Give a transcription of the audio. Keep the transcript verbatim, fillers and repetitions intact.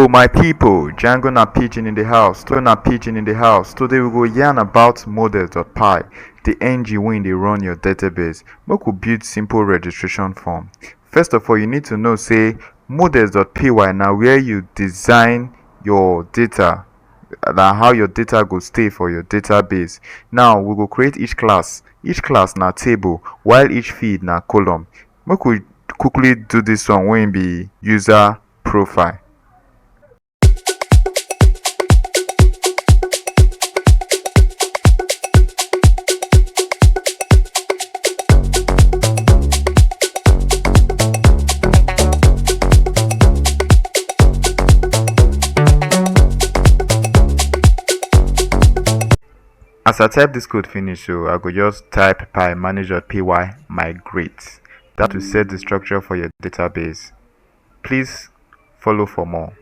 Oh my people, Django na pidgin in the house, Django na pidgin in the house. Today we go yarn about models.py, the engine wey dey run your database. Make we build simple registration form. First of all, you need to know say models.py na where you design your data, na how your data go stay for your database. Now we go create each class. Each class na table, while each field na column. Make we quickly do this one wey be user profile. As I type this code finish, so I go just type py manage.py migrate. That will set the structure for your database. Please follow for more.